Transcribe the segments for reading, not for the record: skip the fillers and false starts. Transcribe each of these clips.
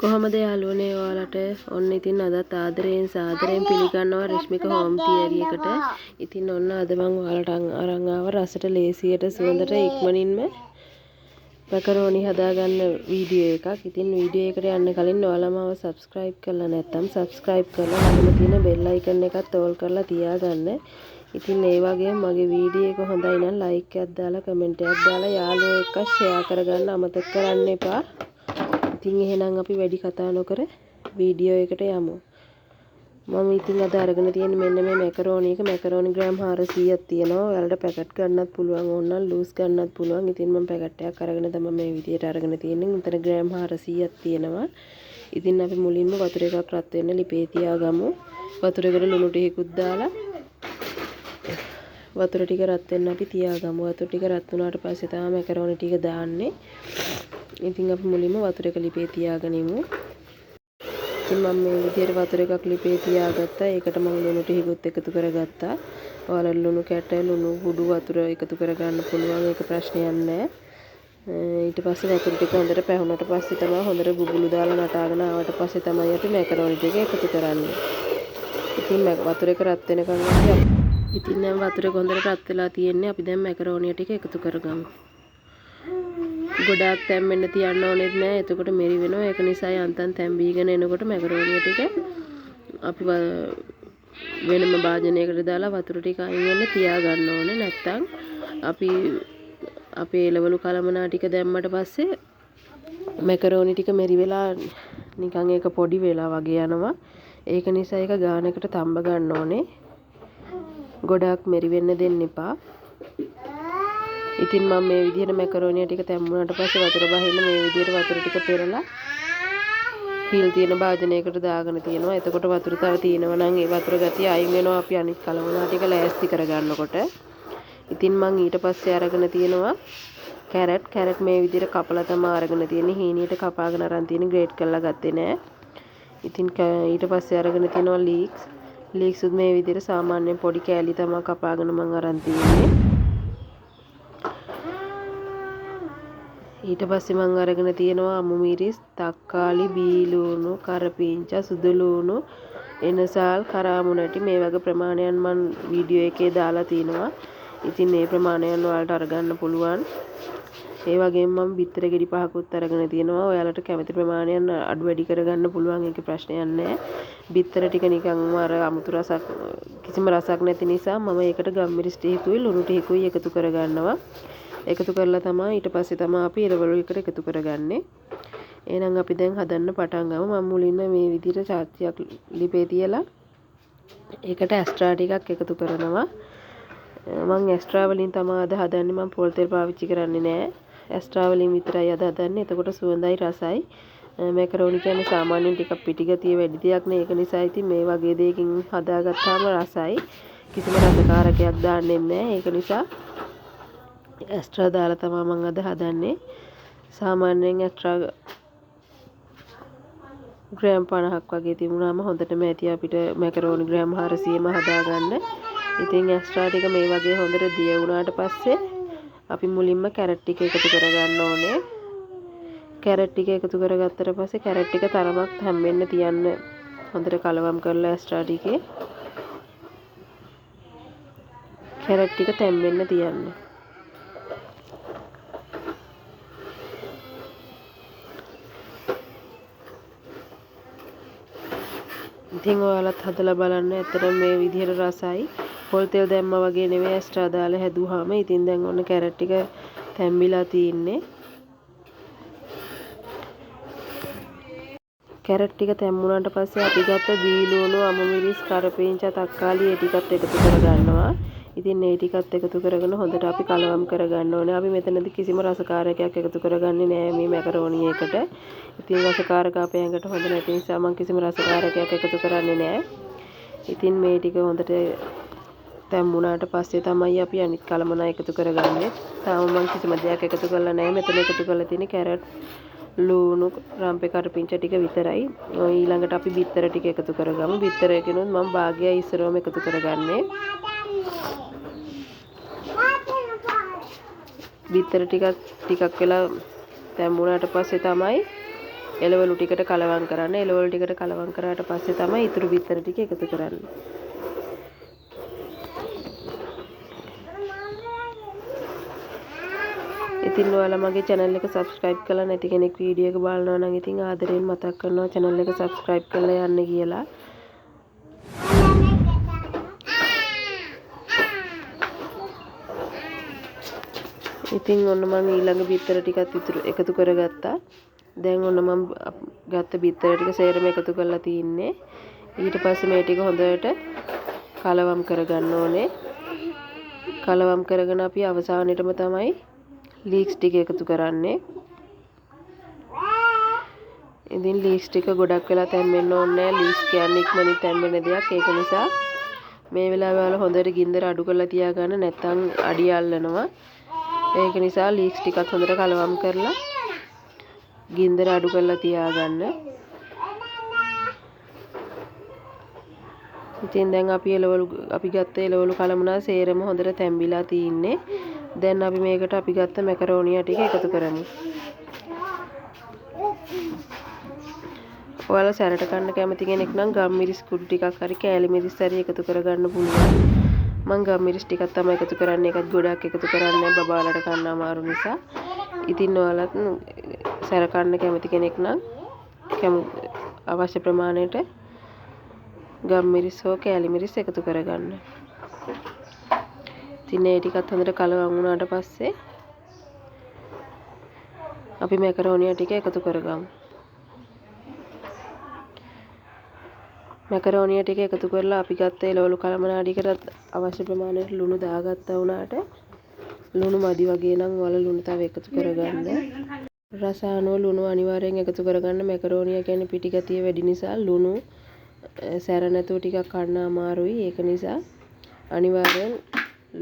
කොහොමද යාළුවනේ ඔයාලට? ඔන්න ඉතින් අදත් ආදරයෙන් සාදරයෙන් පිළිගන්නවා රශ්මික හෝම් තියරි එකට. ඉතින් ඔන්න අද මං ඔයාලට අරන් ආව රසට ලේසියට සුවඳට ඉක්මනින්ම මැකරෝනි හදාගන්න වීඩියෝ එකක්. ඉතින් වීඩියෝ එකට යන්න කලින් ඔයාලා මාව සබ්ස්ක්‍රයිබ් කරලා නැත්නම් සබ්ස්ක්‍රයිබ් කරලා ළඟම තියෙන බෙල් අයිකන් එකත් ඕල් කරලා තියාගන්න. ඉතින් ඒ වගේම මගේ වීඩියෝ එක හොඳයි නම් ලයික් එකක් දාලා කමෙන්ට් එකක් දාලා යාළුවෝ එක්ක ෂෙයා කරගන්න අමතක කරන්න එපා. ඉතින් එහෙනම් අපි වැඩි කතා නොකර වීඩියෝ එකට යමු. මම ඉතින් අද අරගෙන තියෙන්නේ මෙන්න මේ මැකරෝනි එක. මැකරෝනි ග්‍රෑම් 400ක් තියෙනවා. ඔයාලට පැකට් ගන්නත් පුළුවන්, ඕන නම් ලූස් ගන්නත් පුළුවන්. ඉතින් මම පැකට් එකක් අරගෙන තමයි මේ විදියට අරගෙන තියෙන්නේ. මෙතන ග්‍රෑම් 400ක් තියෙනවා. ඉතින් අපි මුලින්ම වතුර එකක් රත් වෙන්න ලිපේ තියාගමු. වතුර එකට ලුණු ටිකකුත් දාලා වතුර ටික රත් වෙන්න අපි තියාගමු. වතුර ටික රත් වුණාට පස්සේ තමයි මැකරෝනි ටික දාන්නේ. ඉතින් අපි මුලින්ම වතුර එක ලිපේ තියාගෙන ඉමු. ඉතින් මම මේ විදිහට වතුර එකක් ලිපේ තියාගත්තා. ඒකට මම ලුණු ටිකකුත් එකතු කරගත්තා. ඔයාලට ලුණු කැට, ලුණු කුඩු වතුර එකතු කරගන්න පුළුවන්. ඒක ප්‍රශ්නයක් නෑ. ඊට පස්සේ වතුර ටික හොඳට පැහුණට පස්සේ තමයි හොඳට බුබුලු දාලා නටාගෙන ආවට පස්සේ තමයි අපි මැකරෝනි ටික එකතු කරන්නේ. ඉතින් වතුර එක රත් වෙනකන් අපි ඉතින් දැන් වතුර එක හොඳට රත් වෙලා තියෙන්නේ. අපි දැන් මැකරෝනි ටික එකතු කරගමු. ගොඩාක් තැම්බෙන්න තියන්න ඕනෙත් නෑ. එතකොට මෙරි වෙනවා. ඒක නිසා යන්තම් තැම්බීගෙන එනකොට මැකරෝනි ටික අපි වෙනම භාජනයකට දාලා වතුර ටික අයින් වෙන්න තියාගන්න ඕනේ. නැත්තම් අපි අපේ එළවලු කලමනා ටික දැම්මට පස්සේ මැකරෝනි ටික මෙරි වෙලා නිකන් ඒක පොඩි වෙලා වගේ යනවා. ඒක නිසා ඒක ගානකට තම්බ ගන්න ඕනේ. ගොඩාක් මෙරි වෙන්න දෙන්න එපා. ඉතින් මම මේ විදිහට මැකරෝනි ටික තැම්බුණාට පස්සේ වතුර බහින්න මේ විදිහට වතුර ටික පෙරලා හිල් තියෙන භාජනයකට දාගෙන තියෙනවා. එතකොට වතුර තව තියෙනවා නම් ඒ වතුර ගතිය අයින් වෙනවා අපි අනිත් කලමනා ටික ලෑස්ති කරගන්නකොට. ඉතින් මං ඊට පස්සේ අරගෙන තියෙනවා කැරට්. කැරට් මේ විදිහට කපලා තමයි අරගෙන තියෙන්නේ. හීනියට කපාගෙන අරන් තියෙන්නේ, ග්‍රේට් කරලා ගත්තේ නෑ. ඉතින් ඊට පස්සේ අරගෙන තියෙනවා ලීක්ස්. ලීක්ස් උත් මේ විදිහට සාමාන්‍යයෙන් පොඩි කෑලි තමයි කපාගෙන මං අරන් තියෙන්නේ. ඊට පස්සේ මං අරගෙන තියෙනවා අමු මිරිස්, තක්කාලි, බීලුණු, කරපිංචා, සුදු ලුණු, එනසාල්, කරාමු නැටි මේ වගේ ප්‍රමාණයන් මං වීඩියෝ එකේ දාලා තිනවා. ඉතින් මේ ප්‍රමාණයන් ඔයාලට අරගන්න පුළුවන්. ඒ වගේම මං බිත්තර ගෙඩි පහකුත් අරගෙන තියෙනවා. ඔයාලට කැමති ප්‍රමාණයන් අඩු වැඩි කරගන්න පුළුවන්, ඒකේ ප්‍රශ්නයක් නෑ. බිත්තර ටික නිකන්ම අර අමුතු රසක් කිසිම රසක් නැති නිසා මම ඒකට ගම්මිරිස් ටිකකුයි ලුණු ටිකකුයි එකතු කරගන්නවා. එකතු කරලා තමයි ඊට පස්සේ තමයි අපි එළවලු එකට එකතු කරගන්නේ. එහෙනම් අපි දැන් හදන්න පටන් ගමු. මම මුලින්ම මේ විදිහට චාත්තියක් ලිපේ තියලා ඒකට ඇස්ට්‍රා ටිකක් එකතු කරනවා. මං ඇස්ට්‍රා වලින් තමයි අද හදන්නේ. මං පොල් තෙල් පාවිච්චි කරන්නේ නෑ. ඇස්ට්‍රා වලින් විතරයි අද හදන්නේ. එතකොට සුවඳයි රසයි. මැකරෝනි කියන්නේ සාමාන්‍යයෙන් ටිකක් පිටි ගතිය වැඩි දෙයක් නේ. ඒක නිසා ඉතින් මේ වගේ දෙයකින් හදාගත්තාම රසයි. කිසිම රසකාරකයක් දාන්නෙත් නෑ. ඒක නිසා ඇස්ට්‍රා දාලා තමයි මං අද හදන්නේ. සාමාන්‍යයෙන් ඇස්ට්‍රා ග්‍රෑම් 50ක් වගේ තිබුණාම හොඳටම ඇති අපිට මැකරෝනි ග්‍රෑම් 400ම හදාගන්න. ඉතින් ඇස්ට්‍රා ටික මේ වගේ හොඳට දිය වුණාට පස්සේ අපි මුලින්ම කැරට් ටික එකතු කරගන්න ඕනේ. කැරට් ටික එකතු කරගත්තට පස්සේ කැරට් ටික තරමක් තැම්බෙන්න තියන්න හොඳට කලවම් කරලා ඇස්ට්‍රා ටිකේ කැරට් ටික තැම්බෙන්න තියන්න. ඉතින් ඔයාලත් හදලා බලන්න. ඇත්තටම මේ විදිහට රසයි. පොල් තෙල් දැම්මා වගේ නෙමෙයි ඇස්ට්‍රා දාලා හැදුවාම. ඉතින් දැන් ඔන්න කැරට් ටික තැම්බිලා තියෙන්නේ. කැරට් ටික තැම්බුණාට පස්සේ අපි ගත්ත බීලුණු, අමු මිරිස්, කරපිංචා, තක්කාලි ඒ ටිකත් එකතු කරගන්නවා. ඉතින් ඒ ටිකත් එකතු කරගෙන හොඳට අපි කලවම් කරගන්න ඕනේ. අපි මෙතනදී කිසිම රසකාරකයක් එකතු කරගන්නේ නෑ මේ මැකරෝනි එකට. ඉතින් රසකාරක අපේ ඇඟට හොඳ නැති නිසා මං කිසිම රසකාරකයක් එකතු කරන්නේ නෑ. ඉතින් මේ ටික හොඳට තැම්බුණාට පස්සේ තමයි අපි අනිත් කලමනා එකතු කරගන්නේ. තාම මං කිසිම දෙයක් එකතු කරලා නෑ. මෙතන එකතු කරලා තියෙන්නේ කැරට්, ලුණු, රම්පේ කරපිංචා ටික විතරයි. ඔය ඊළඟට අපි බිත්තර ටික එකතු කරගමු. බිත්තර එකෙනුත් මං භාගයයි ඉස්සරවම එකතු කරගන්නේ. බිත්තර ටිකක් වෙලා තැම්බුණාට පස්සේ තමයි එළවලු ටිකට කලවම් කරන්න. එළවලු ටිකට කලවම් කරාට පස්සේ තමයි ඉතුරු බිත්තර ටික එකතු කරන්නේ. ඉතින් ඔයාලා මගේ channel එක subscribe කරලා නැති කෙනෙක් වීඩියෝ එක බලනවා නම් ඉතින් ආදරයෙන් මතක් කරනවා channel එක subscribe කරලා යන්න කියලා. ඉතින් ඔන්න මං ඊළඟ බිත්තර ටිකත් ඉතුරු එකතු කරගත්තා. දැන් ඔන්න මං ගත්ත බිත්තර ටික සේරම එකතු කරලා තින්නේ. ඊට පස්සේ මේ ටික හොඳට කලවම් කරගන්න ඕනේ. කලවම් කරගෙන අපි අවසානෙටම තමයි ලීක්ස් ටික එකතු කරන්නේ. ඉතින් ලීක්ස් ටික ගොඩක් වෙලා තැම්බෙන්න ඕනේ නෑ. ලීක්ස් කියන්නේ ඉක්මනින් තැම්බෙන දෙයක්. ඒක නිසා මේ වෙලාවේ ඔයාලා හොඳට ගින්දර අඩු කරලා තියාගන්න, නැත්තම් අඩිය අල්ලනවා. ඒක නිසා ලීක්ස් ටිකත් හොඳට කලවම් කරලා ගින්දර අඩු කරලා තියාගන්න. ඉතින් දැන් අපි එළවලු අපි ගත්ත එළවලු කලමුණා සේරම හොඳට තැම්බිලා තින්නේ. දැන් අපි මේකට අපි ගත්ත මැකරෝනියා ටික එකතු කරමු. ඔයාලා සැරට කන්න කැමති කෙනෙක් නම් ගම් මිරිස් කුඩු ටිකක් හරි කෑලි මිරිස් හරි එකතු කරගන්න පුළුවන්. මං ගම් මිරිස් ටිකක් තමයි එකතු කරන්නේ. ඒකත් ගොඩක් එකතු කරන්නේ නැහැ බබාලට කන්න අමාරු නිසා. ඉතින් ඔයාලත් සැර කන්න කැමති කෙනෙක් නම් අවශ්‍ය ප්‍රමාණයට ගම් මිරිස් හෝ කෑලි මිරිස් එකතු කරගන්න. ඉතින් ඒ ටිකත් හොඳට කලවම් වුණාට පස්සේ අපි මැකරෝනියා ටික එකතු කරගමු. මැකරෝනියා ටික එකතු කරලා අපි ගත්ත එළවලු කලමනා ටිකටත් අවශ්‍ය ප්‍රමාණයට ලුණු දාගත්තා වුණාට ලුණු මදි වගේ නම් ඔයාලා ලුණු තව එකතු කරගන්න. රස අනුව ලුණු අනිවාර්යෙන් එකතු කරගන්න. මැකරෝනියා කියන්නේ පිටි ගතිය වැඩි නිසා ලුණු සැර නැතුව ටිකක් කන්න අමාරුයි. ඒක නිසා අනිවාර්යෙන්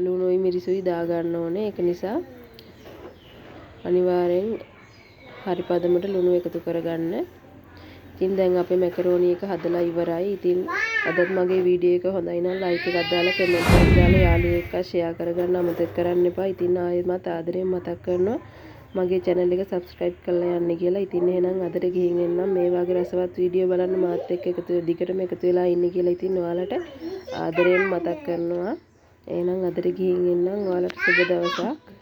ලුණුයි මිරිසුයි දාගන්න ඕනේ. ඒක නිසා අනිවාර්යෙන් හරි පදමට ලුණු එකතු කරගන්න. ඉතින් දැන් අපේ මැකරෝනි එක හදලා ඉවරයි. ඉතින් අදත් මගේ වීඩියෝ එක හොඳයි නම් ලයික් එකක් දාලා කමෙන්ට් එකක් දාලා යාළුවෝ එක්ක ෂෙයා කරගන්න අමතක කරන්න එපා. ඉතින් ආයෙමත් ආදරයෙන් මතක් කරනවා මගේ channel එක subscribe කරලා යන්න කියලා. ඉතින් එහෙනම් අදට ගිහින් එන්නම්. මේ වගේ රසවත් වීඩියෝ බලන්න මාත් එක්ක එකතු දිගටම එකතු වෙලා ඉන්න කියලා ඉතින් ඔයාලට ආදරයෙන් මතක් කරනවා. එහෙනම් අදට ගිහින් එන්නම්. ඔයාලට සුබ දවසක්.